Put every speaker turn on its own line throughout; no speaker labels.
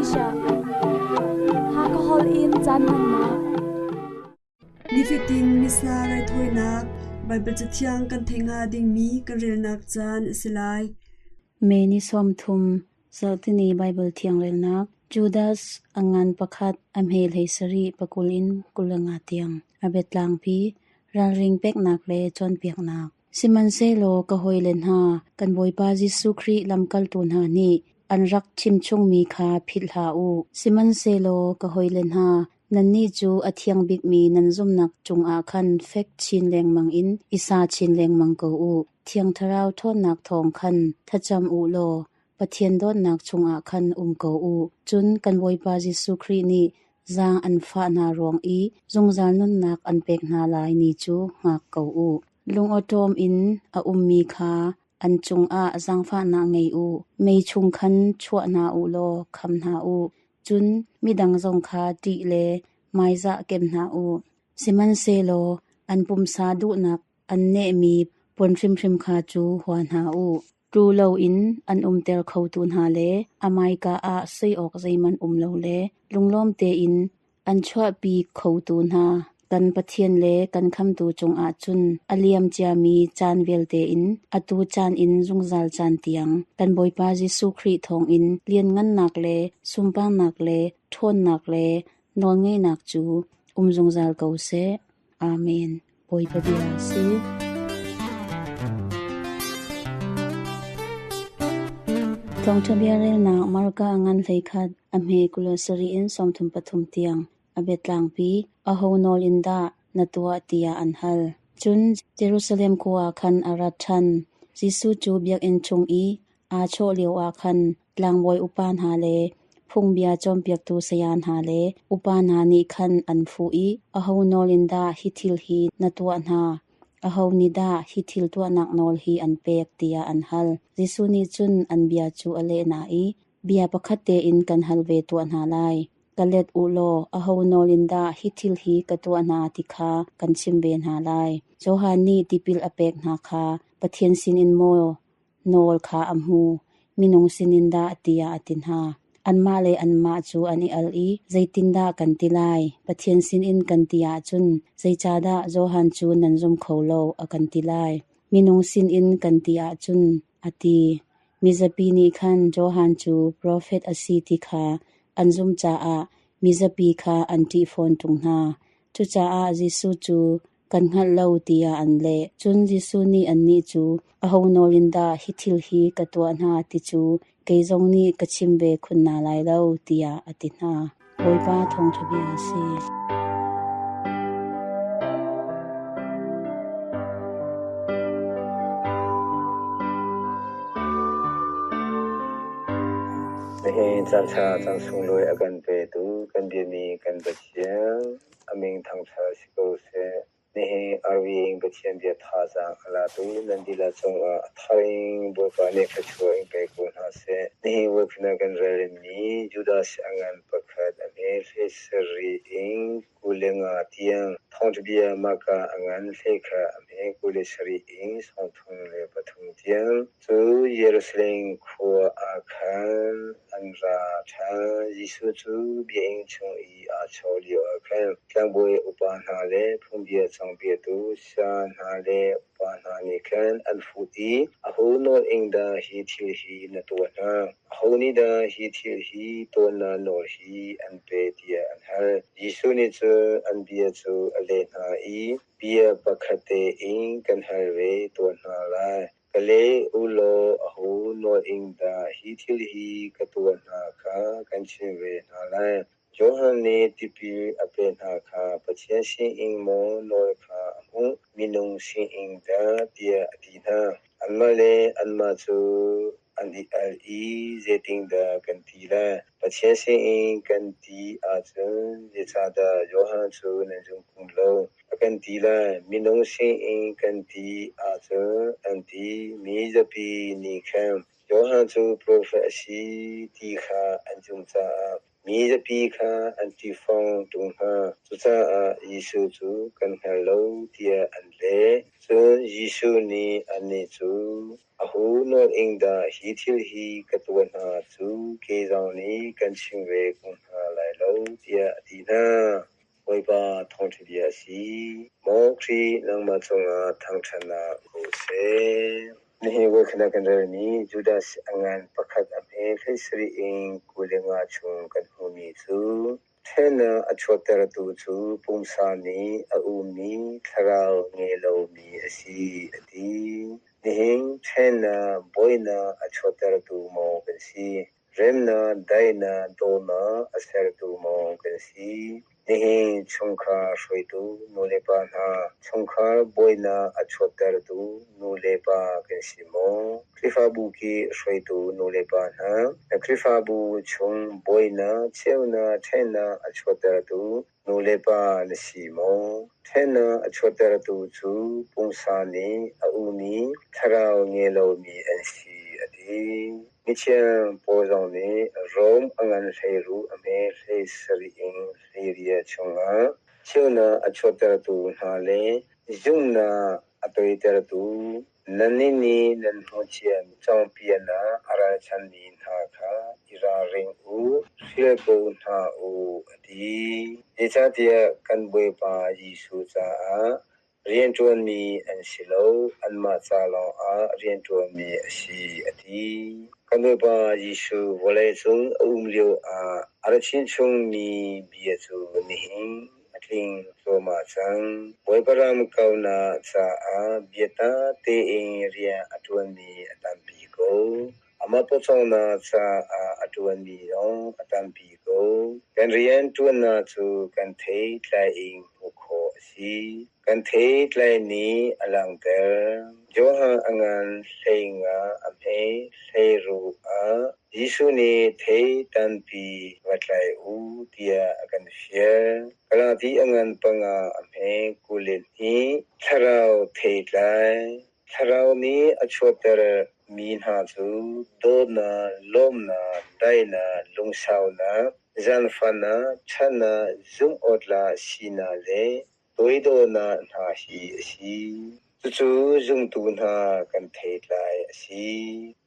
Asia. Hakha holh in caan hmannak.
Nifatin Missa raithawinak Baibal Cathiang kan theih hnga dingmi kan relnak caan a si lai.
May ni 30, Zarhtini Baibal Thiang relnak Judas a ngan pakhat a hme hlei sarih pakul in 25 tiang a biatlangpi ralring peknak le cawnpiaknak. Sihmanhsehlaw ka hawile hna, kan Bawipa Jesuh Khrih lamkaltu hna nih an rak chimchungmi kha philh hlah u. Sihmanhsehlaw ka hawile hna, nannih cu a thiang bikmi nan zumhnak cungah khan fek chin lengmang in i sa chin lengmang ko u. Thiang Thlarau ṭhawnnak thawng khan thlacam u law Pathian dawtnak chungah khan um ko u. Cun kan Bawipa Jesuh Khrih nih zaang an fah hna ruang i zungzal nunnak an pek hna lai ni cu hngak ko u. Lungawṭawm in a ummi kha an cungah zaangfahnak ngei u. Mei chung khan chuah hna u law kham hna u. Cun midang zong kha ṭih le hmaizah kem hna u. Sihmanhsehlaw an pumsa duhnak an nehmi puan hrimhrim kha cu hua hna u. Tlu loin an umter khotu hna le a hmaika ah soi awk zeihmanh um lo le lunglawm tein an chuahpi khotu hna kan Pathian le kan Khamtu cungah cun a liam ciami caan vialte in atu caan in zungzal caan tiang kan Bawipa Jesuh Khrih thawngin lianngannak le sunparnak le ṭhawnnak le nawlngeihnak cu um zungzal ko seh. Amen. Bawipa bia a si. Thawngṭha bia relnak Marka ngan 11 a hme 27 in 33 tiang a biatlangpi aho nawl in dah na tuah tiah an hal. Cun Jerusalem khua ah khan a ra ṭhan. Jesuh cu biakinn chung i aa chawh lioah khan tlangbawi upa hna le phungbia cawnpiaktu saya hna le upa hna nih khan an fuh i, Aho nawl in dah hi thil hi na tuah hna? Aho nih dah hi thil tuahnak nawl hi an pek? tiah an hal. Jesuh nih cun an bia cu a leh hna i, Bia pakhat tein kan hal ve tuah hna lai. Ka let u law aho nawl in dah hi thil hi ka tuah hna ti kha kan chim ve hna lai. Johan nih tipil a pek hna kha Pathian sinin maw nawl kha a hmu, minung sinin dah tiah a ti hna. Anmah le anmah cu an i al i, Zeitindah kan ti lai? Pathian sinin kan ti ahcun zeicahdah Johan cu nan zum kho lo a kan ti lai? Minung sinin kan ti ahcun, a ti. Mizapi nih khan Johan cu profet a si ti kha an zumh caah mizapi kha an ṭih fawn ṭung hna. Cucaah Jesuh cu kan hngalh lo tiah an leh. Cun Jesuh nih annih cu, Aho nawl in dah hi thil hi ka tuah hna ti cu kei zong nih ka chim ve khun hna lai lo, tiah a ti hna. Bawipa thawngṭha bia a si.
Nihin caanṭha caan sunglawi a kan petu kan biami kan Pathian a min thangṭhat si ko seh. Nihin Arviing Pathian bia thazaang a latu nan dihlak cungah a thar in Bawipa nih thluachuah in pe ko hna seh. Nihin voiphun ah kan relmi Judas a ngan pakhat a hme hlei sarih in 25 tiang thawngṭha bia mahka a ngan hlei kha a hme 27 in 33 tiang cu Jerusalem khua ah khan an ra ṭhan. Jesuh cu biakinn chung i aa chawh lioah khan tlangbawi upa hna le phungbia cawnpiaktu saya hna le upa hna nih khan an fuh i, Aho nawl ing dah hi thil hi na tuah hna? Aho nih dah hi thil hi tuahnak nawl hi an pe? tiah an hal. Jesuh nih cun an bia cu a leh hna i, Bia pakhat tein kan hal ve tuah hna lai. Ka leh u law aho nawl ing dah hi thil hi ka tuah hna kha kan chim ve hna lai. Johan nih tipil a pek hna kha Pathian sinin maw nawl kha a hmuh, minung sinin dah tiah a ti hna. Anmah le anmah cu an i al i zeitindah kan ti lai? Pathian sinin kan ti ahcun zeicahdah Johan cu nan zum kun lo? A kan ti lai. Minung sinin kan ti ahcun an ti. Mi zapi nih khan Johan cu profet a si ti kha an zumh caah mi zapi kha an ṭihfong ṭung hna. Cucaah Jesuh cu kan hngal lo tiah an leh. Cun Jesuh nih annih cu, Aho nawl ing dah hi thil hi ka tuah hna cu kei zong nih kan chim ve ko hna lai lo, tiah a ti hna. Bawipa thawngṭha bia a si. Maw Khrih, nangmah cungah thangṭhatnak um ko seh. Nihin voikhat ah kan relmi Judas a ngan pakhat a hme 17 in 25 chung kan hmuhmi cu Ṭhennak a chuahtertu cu pumsa nih a ummi thlarau ngei lomi a si, a ti. Nihin ṭhennak buainak a chuahtertu maw kan si? Remnak, daihnak, dawtnak a sertu maw kan si? Nihin chungkhar hruaitu nulepa hna, chungkhar buainak a chuahtertu nulepa kan si maw? Khrihfabu ki hruaitu nulepa hna, na Khrihfabu chung buainak, cheunak, ṭhennak a chuahtertu nulepa na si maw? Ṭhennak a chuahtertu cu pungsa nih a umi thlarau ngei lomi an si, a ti. Mithiang Paul zong nih Rom a ngan hleiruh a hme 17 in 18 chungah cheunak a chuahtertu hna le zumhnak a toitertu Nannih nih nan hmuhciami cawnpiaknak a ralchanmi hna kha i ralring u, hrial ko hna u, a ti. Zeicahtiah kan Bawipa Jesuh caah rianṭuanmi an si lo, anmah ca lawngah rianṭuanmi a si, a ti. Kan Bawipa Jesuh vawleicung a um lioah a ra chimchungmi bia cu nihin a tling thluahmah cang. Bawipa ram kaunak caah biatak tein rian a ṭuanmi a tampi ko. Amah pawcawmnak caah a ṭuanmi zong a tampi ko. Kan rian ṭuannak cu kan theitlai in hmuh khawh a si. Kan theitlai nih a langhter. Johan a ngan 15 a hme 16 ah Jesuh nih thei tampi va tlai u tiah a kan fial. Galati a ngan panga a hme 22 Thlarau theitlai. Thlarau nih a chuahter mi hna cu dawtnak, lawmnak, daihnak, lungsaunak, zaangfahnak, ṭhatnak, zumh-awtlak sinak le toidornak hna hi a si. Cucu zumtu hna kan theitlai a si.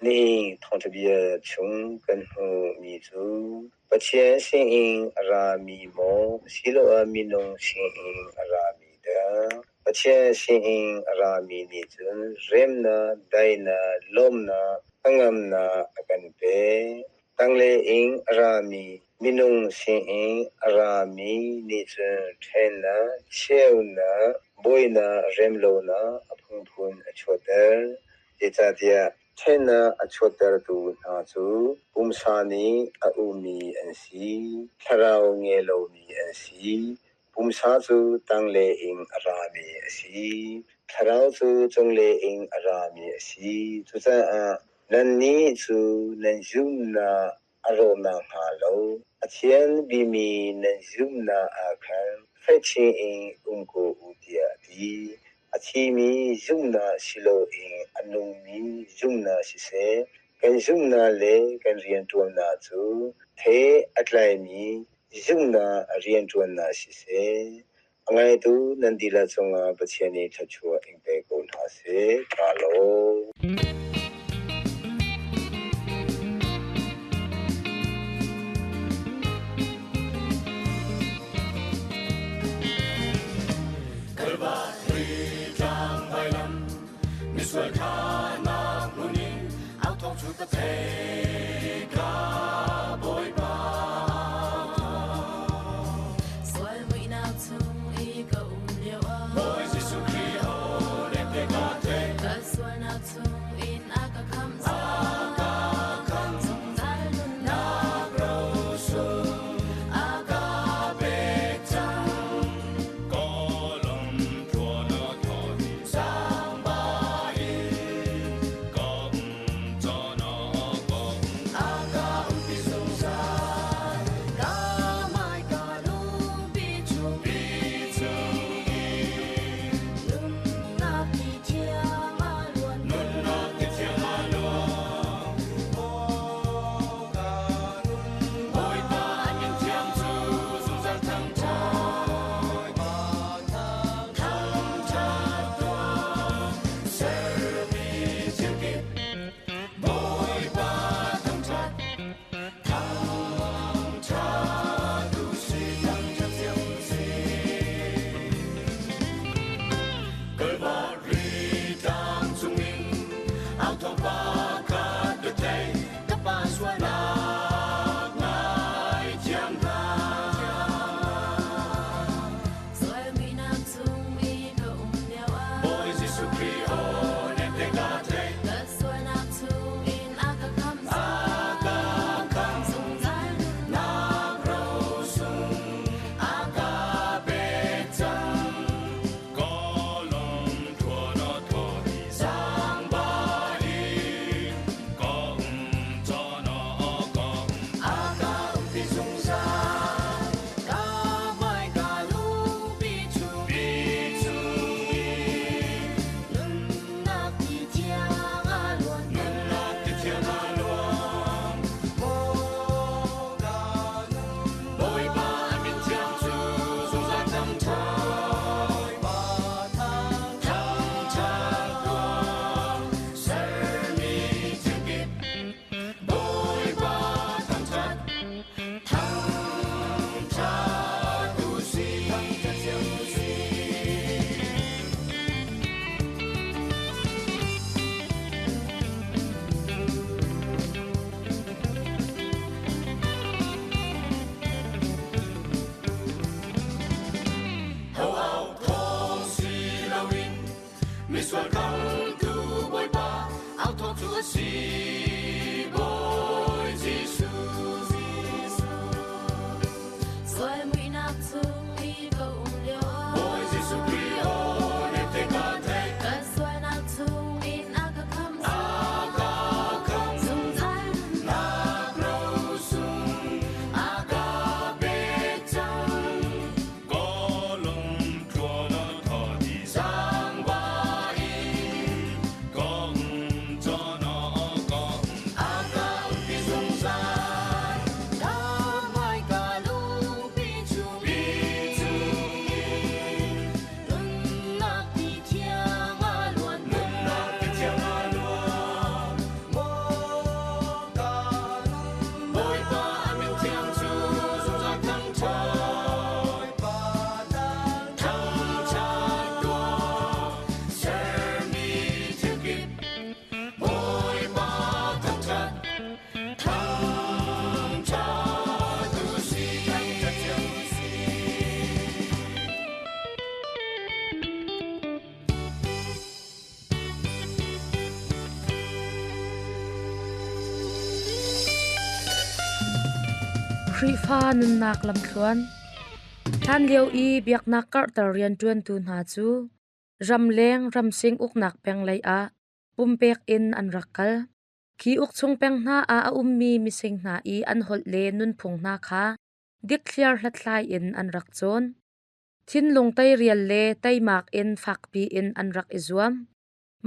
Nihin thawngṭha bia chung kan hmuhmi cu Pathian sinin a rami maw asiloah minung sinin a rami dah? Pathian sinin a rami nih cun remnak, daihnak, lawmhnak, hnangamnak a kan pek. Tanglei in a rami minung sinin a rami nih cun ṭhennak, cheunak, buainak, remlonak a phunphun a chuahter. Zeicahtiah ṭhennak a chuahtertu hna cu pumsa nih a ummi an si, thlarau ngei lomi an si. Pumsa cu tanglei in a rami a si, thlarau cu cunglei in a rami a si. Cucaah nannih cu nan zumhnak a rawh nakhnga lo Pathian biami nan zumhnak ah khan fek chin in um ko u tiah a ti. A thimi zumhnak si loin a nungmi zumhnak siseh, kan zumhnak le kan rianṭuannak cu the a tlaimi zumhnak rianṭuannak siseh, a ngaitu nan dihlak cungah Pathian nih thluachuah in pe ko hna seh. Kaa lawm.
Misual kha nak hmun in au thawng cu ka thei ka Bawipa.
Sual muihnak chung i ka um lio ah
Bawi Jesuh Khrih ho leng te ka thei.
Ka sualnak chung in
Khrihfa nunnak lamthluan. Hlanlio i biaknak karhter rianṭuantu hna cu ramleng ramsing uknak peng lei ah pumpek in an rak kal. Khi ukchung peng hna ah a ummi mising hna i an holh le nunphung hna kha dikthliar hlathlai in an rak cawn. Thinlung teirial le teimak in fakpi in an rak i zuam.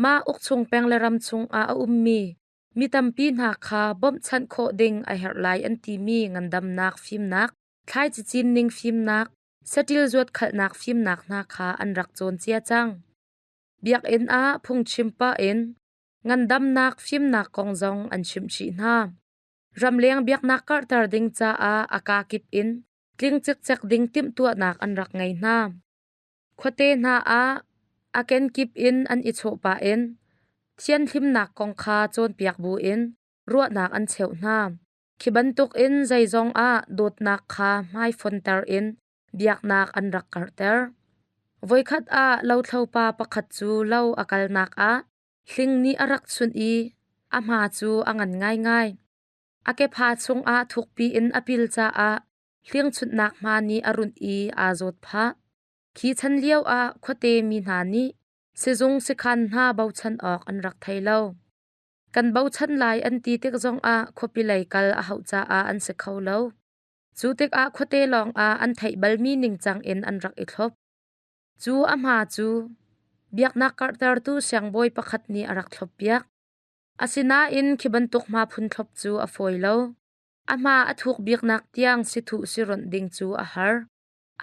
Mah ukchung peng le ram chungah a ummi mi tampi hna kha bawmhchanh khawh ding a herh lai an timi ngandamnak fimnak, thlaici cinning fimnak, saṭil zuatkhalhnak fimnak hna kha an rak cawn cia cang. Biakinn ah phungchim pah in ngandamnak fimnak kong zong an chimh chih hna. Ramleng biaknak karhter ding caah a kakip in tling cikcek ding timhtuahnak an rak ngei hna. Khuate hna ah a kenkip in an i chawh pah in thianhlimnak kong kha cawnpiak buin ruahnak an cheuh hna. Khi bantukin zeizong ah dawtnak kha hmaifonter in biaknak an rak karhter. Voikhat ah lothlopa pakhat cu lo a kalnak ah hling nih a rak chunh i a hma cu a ngan ngaingai. A kepha chungah thukpi in a pil caah hliangchunhnak hma nih a runh i aa zawt phah. Khi chan lio ah khuate mi hna nih sizung sikhan hna bochan awk an rak thei lo. Kan bochan lai an ti tik zongah khuapi lei kal a hauh caah an si kho lo. Cu tikah khuate lawngah an theih balmi ningcang in an rak i thlop. Cu a hma cu biaknak karhtertu siangbawi pakhat nih a rak thloppiak. Asinain khi bantuk hma phun thlop cu a fawi lo. A hma a thuk biknak tiang sithuh sironh ding cu a har.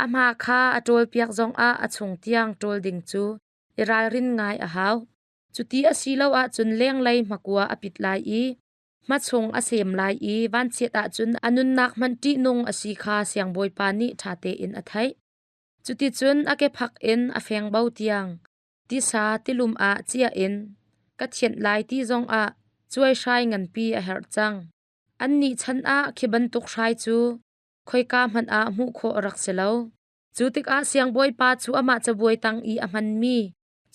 A hma kha a ṭawlpiak zongah a chung tiang ṭawl ding cu i ralrin ngai a hau. Cuti a si lo ahcun lenglei hmakua a pit lai i hmachung a sem lai i vanchiat ahcun a nunnak hmanh ṭihnung a si kha siangbawipa nih ṭha tein a theih. Cuticun a kephak in a fengbo tiang tisa tilum ah cia in ka thianh lai ti zongah cuaihrai nganpi a herh cang. Annih chan ah khi bantuk hrai cu khoika hmanh ah hmuh khawh a rak si lo. Cu tikah siangbawipa cu amah cabuai tang i a hmanmi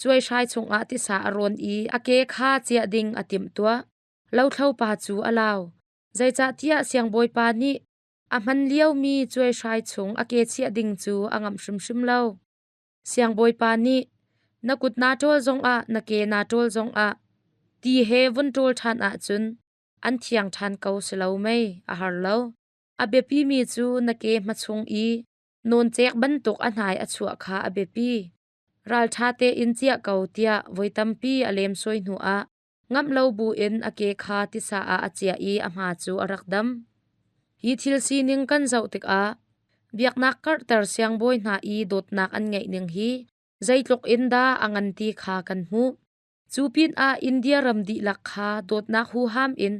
cuaihrai chungah tisa a rawn i a ke kha ciah ding a timhtuah. Lothlopa cu a lau. Zeicahtiah siangbawipa nih a hman liomi cuaihrai chung a ke chiah ding cu a ngamh hrimhrim lo. Siangbawipa nih, Na kut naa ṭawl zongah na ke naa ṭawl zongah ti he vun ṭawl ṭhan ahcun an thiang ṭhan ko si lo mei? A har lo. A biapimi cu na ke hmachung i nawncek bantuk a hnai a chuah kha a biapi. Ralṭha tein ciah ko tiah voi tampi a lemsawi hnuah ngamh lo buin a ke kha tisa ah a ciah i a hma cu a rak dam. Hi thil sining kan zoh tikah biaknak karhter siangbawi hna i dawtnak an ngeih ning hi zeitluk in dah a ngan ti kha kan hmuh. Cu pinah India ram dihlak kha dawtnak huham in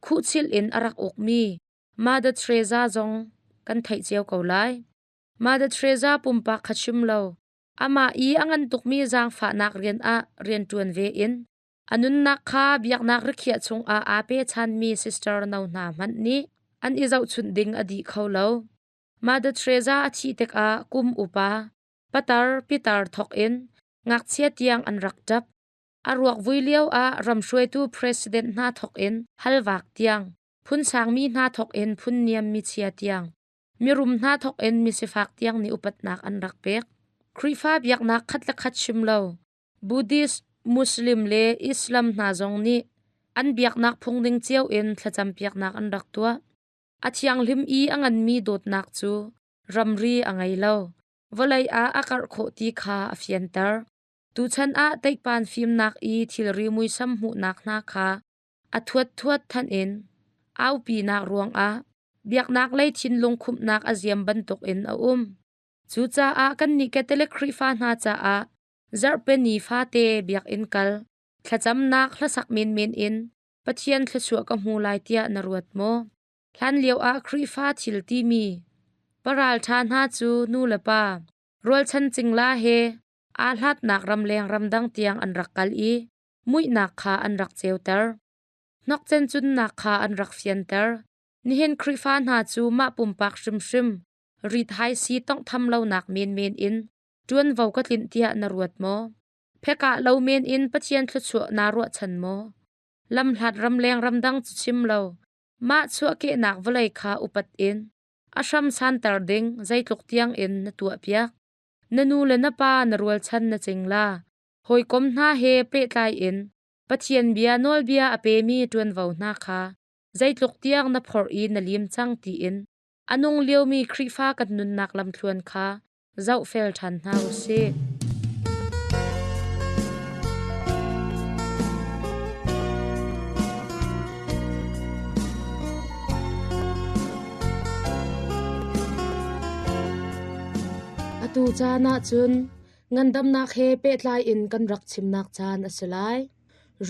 khuhchilh in a rak ukmi Mother Teresa zong kan theih cio ko lai. Mother Teresa pumpak kha chim lo, amah i a ngan tukmi zaangfahnak rian ah rianṭuan ve in a nunnak kha biaknak rikhiah chungah aa pechanmi sister no hna hmanh nih an i zohchunh ding a dih kho lo. Mother Teresa a thih tikah kum upa, patar pitar thawk in ngakchia tiang an rak ṭap. A ruak vui lio ah ramhruaitu president hna thawk in halvak tiang, phun sangmi hna thawk in phun niam michia tiang, mirum hna thawk in misifak tiang nih upatnak an rak pek. Khrihfa biaknak khat le khat chim lo, Buddhist, Muslim le Islam hna zong nih an biaknak phung ning cio in thlacam piaknak an rak tuah. A thianghlim i a nganmi dawtnak cu ramri a ngei lo. Vawlei ah a karh khawh ti kha a fianter. Tuchan ah teikpan fimnak i thilri muisam hmuhnak hna kha a thuatthuat than in aupinak ruangah biaknak lei thinlung khumhnak a ziam bantukin a um. Cucaah kannih Catholic Khrihfa hna caah zarhpini fate biakinn kal, thlacamnak hlasak menmen in Pathian thluachuah ka hmu lai tiah na ruat maw? Hlanlio ah Khrihfa thil timi paralṭha hna cu nu le pa, rualchan cingla he aa hlatnak ramleng ramdang tiang an rak kal i muihnak kha an rak ceuter. Hnokcen cunnak kha an rak fianter. Nihin Khrihfa hna cu mah pumpak hrimhrim rit-hai si tawnghtham lonak menmen in ṭuanvo ka tlinh tiah na ruat maw? Phekah lo men in Pathian thluachuah naa ruahchan maw? Lamhlat ramleng ramdang cu chim lo, mah chuahkehnak vawlei kha upat in. A hram santer ding zeitluk tiang in na tuahpiak? Na nu le na pa na rualchan na cingla. Hawikom hna he pehtlai in Pathian bia nawlbia a pemi ṭuanvo hna kha zeitluk tiang na phorh i na lim cang tiin a nung liomi Khrihfa kan nunnak lamthluan kha zohfel ṭhan hna u sih. Atu caan ah cun ngandamnak he pehtlai in kan rak chimnak caan a si lai.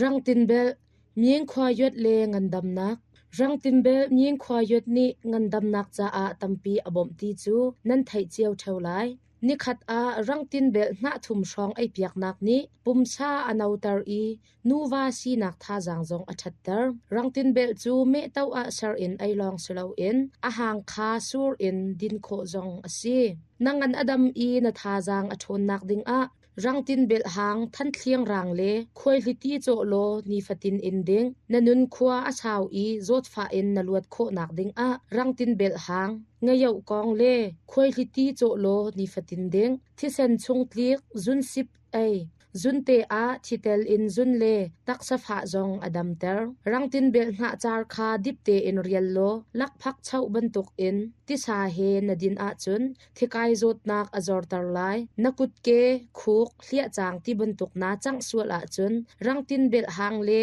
Rangtin belh, Myingkhua yuat le ngandamnak. Rangtin belh Myingkhua yuat nih ngandamnak caah tampi a bawmh ti cu nan theih cio ṭheo lai. Nikhat ah rangtin belh hnah thum hrawng eipiaknak nih pumsa a noter i nuva sinak thazaang zong a ṭhatter. Rangtin belh cu mehto ah ser in ei lawng si loin a hang kha sur in din khawh zong a si. Na ngan a dam i na thazaang a ṭhawnnak dingah Rangtin belh hang, thanthliang rang le khuaihliti cawh law nifatin in ding. Na nun khua a sau i zawtfah in na luat khawhnak dingah rangtin belh hang, ngayoh kong le khuaihliti cawh law nifatin ding. Thisen chung tlik, zunsip ei. Zunte ah thitel in zun le taksa fah zong a damter. Rangtin belh hnah car kha dip tein rial law lakphak choh bantukin tisa he na din ahcun Thikai zawtnak a zorter lai. Na kutke, khuk, hliahcang ti bantuk naa cangh sual ahcun rangtin belh hang le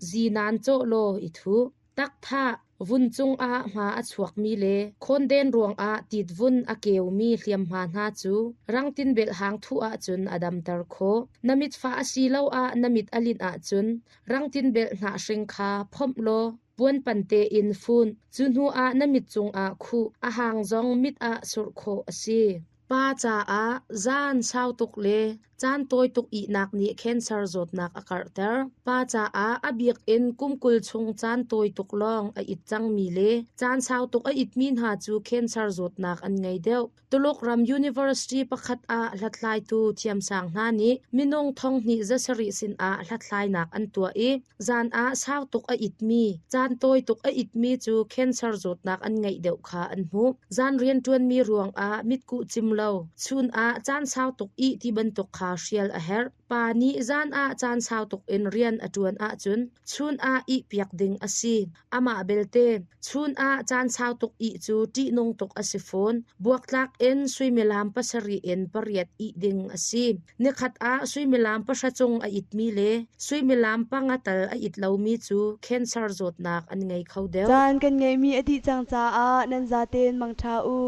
zinan cawh law i thuh. Takthah, vun cungah hma a chuakmi le khawnden ruangah titvun a keumi hliamhma hna cu rangtin belh hang thuh ahcun a damter khawh. Na mitfah asiloah na mit a linh ahcun rangtin belh hnah hring kha phomh law Puanpan tein fun. Cu hnu ah na mit cungah khuh. A hang zong mit ah surh khawh a si. Pa caah zan sau tuk le caan tawi tuk ihnak nih cancer zawtnak a karhter. Pa caah a bik in kum 20 chung caan tawi tuk lawng a it cangmi le caan sau tuk a itmi hna cu cancer zawtnak an ngei deuh. Tuluk ram university pakhat ah hlathlaitu thiamsang hna nih minung thonghnih zasarih sinah hlathlainak an tuah i zan ah sau tuk a itmi, caan tawi tuk a itmi cu cancer zawtnak an ngeih deuh kha an hmuh. Zan rianṭuanmi ruangah mitkuh cim lo, chun ah caan sau tuk ih ti bantuk kha hrial a herh. Pa nih zan ah caan sau tuk in rian a ṭuan ahcun chun ah ihpiak ding a si. Amah belte, chun ah caan sau tuk ih cu ṭihnung tuk a si fawn. Buaktlak in suimilam pasarih in pariat ih ding a si. Nikhat ah suimilam pahra cung a itmi le suimilam panga tal a it lomi cu cancer zawtnak an ngei kho deuh.
Caan kan ngeihmi a dih cang caah nan zaten mangṭha u.